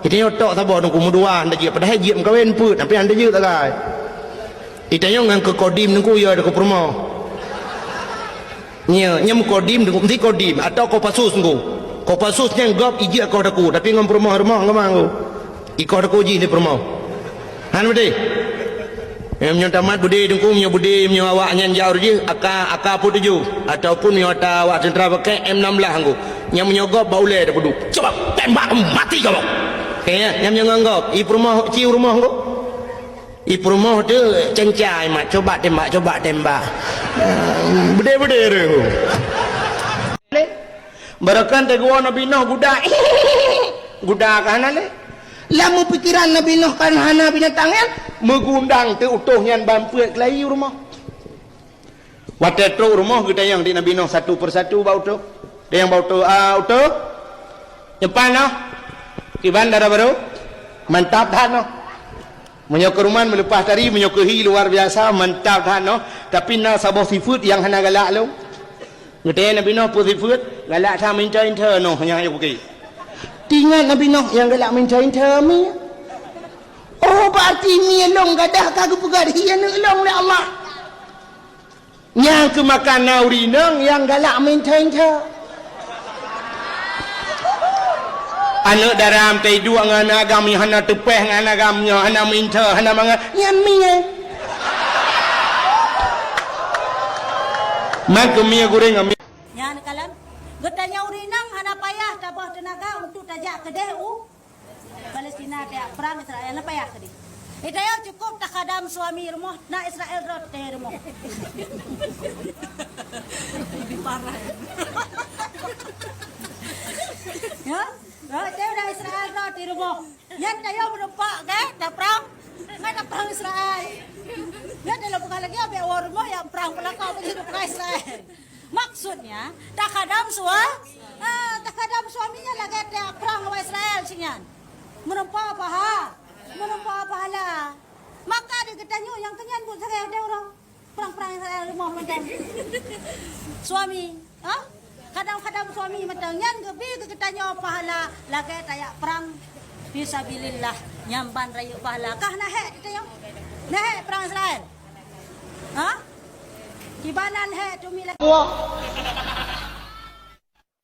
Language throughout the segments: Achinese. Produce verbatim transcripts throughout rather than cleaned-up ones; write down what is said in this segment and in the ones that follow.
Geutanyoe tok saboh Teungku, meudua hana jeuet, padahai jeuet meukawen peuet, tapi hana jeuet sagai. Geutanyoe ngon keu kodim Teungku, ya, keu peurumoh. Nya, nya meukodim Teungku, meusti kodim atau Kopassus Teungku. Kopassus nyan gob ijeuet koh Teungku, tapi ngon peurumoh-rumoh ngon Teungku. Ikoh Teungku jih di peurumoh. Han beutôi? Meunyoe tamat beudé Teungku, meunyoe beudé, meunyoe awak nyan jak u jih, AK, AK peuet tujoh, ataupun meunyoe ata awak teuntara pakai M enam belas Teungku. Nyang meunyoe gob bak ulèe tapeuduek. Coba tembak mati kamu. Oke, ya, nyang meunyoe ngon gob, i peurumoh, ci u rumoh Teungku. I peurumoh tu cencai mat, coba tembak, coba tembak. Beudé-beudé Teungku. Barokon teugeuwoe Nabi Nuh guda. Guda ka hana lé. Lam pikiran Nabi Nuh kan hana binatang nyan, meugundang teuh utôh nyan ban peuet keulayi u rumoh. Watèe trok u rumoh geutanyong di Nabi Nuh satu persatu bak utôh. Tanyong bak utôh, "Ah, utôh? Nyoe pat noh? Kiban dara barô? Mantap that noh. Meunyoe keu ruman meuleupah tari, meunyoe keu hi luar biasa, mantap that noh. Tapi na saboh sifeuet nyang hana galak lôn." Geutanyong Nabi Nuh peue sifeuet, galak that meuinta-inta noh nyang ayok geuki. Teuingat Nabi Nuh nyang galak meuinta-inta mi. Oh, berarti mi lôn gadah ka geupeugah hi aneuk lôn lé Allah. Nyang keumakan na ureueng inong nyang galak meuinta-inta. Aneuk dara meutai duek ngon agam nyang hana teupeh ngon agam nyoe, hana meuinta, hana mangat, nyan mi. Man keu mi gurèng ngon mi. Nyan kalon, geutanyoe ureueng inong hana payah taboh teunaga untuk tajak keudeh u Palestina, tajak prang Israel, hana payah keudeh. Geutanyoe cukup takhadam suami rumoh, na Israel rot di rumoh. Lebih parah. Ya? Rot di udah Israel rot di rumoh. Nyan tanyoe meureumpok, kan? Taprang. Nyan taprang Israel. Nyan dalam peugah lagèe, abéh woe rumoh nyang prang peulakau, begitu prang Israel. Maksudnya, takhadam sua-, ah, takhadam suami nyan lagèe taprang ngon Israel si nyan. Meureumpok paha-, meureumpok pahala. Maka di geutanyoe nyang keunyan buet sagai deh ureueng. Prang-prang Israel rumoh mantong. Suami, ha? Khadam-khadam suami mantong. Nyan geubi keu geutanyoe pahala lagèe tajak prang fisabilillah. Nyan ban rayeuk pahala. Kah na hék geutanyoe? Na hék prang Israel? Ha? Kiban nan hék tumi lagèe. Wah.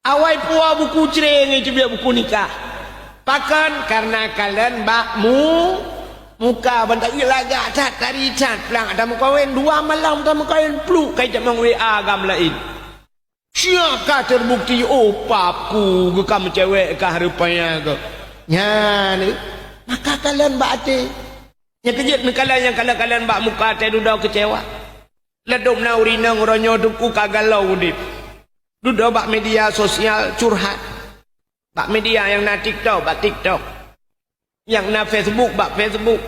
Awai puwoe buku cre ngon teubiet buku nikah. Pakon? Kareuna kalon bak mu-, muka ban taeu lagak that, tari that, plang tameukawen dua malam tameukawen pluek kai tamong W A agam laén. Sia ka terbukti, oh, pap ku geuka meucewek kah rupanya geuh. Nyan, maka kalon bak até. Nyang keujeuet neukalon nyang kalon-kalon bak muka até dudoe keucewa. Ladôm na ureueng inong uroe nyoe teungku ka galak udép. Dudoe bak media sosial curhat. Bak media nyang na TikTok, bak TikTok. Nyang na Facebook, bak Facebook.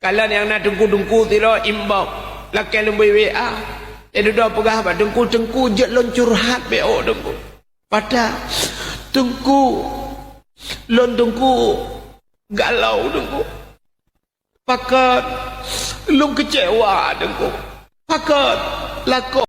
Kalon nyang na teungku-teungku sidroe inbox. Lakèe lôn bri W A. Nyang dudoe peugah bak teungku, "Teungku, jeuet lôn curhat bèk oh teungku." Padah, "Teungku, lôn teungku galau teungku." Pakon, lôn keucewa teungku. Pakon, lakoe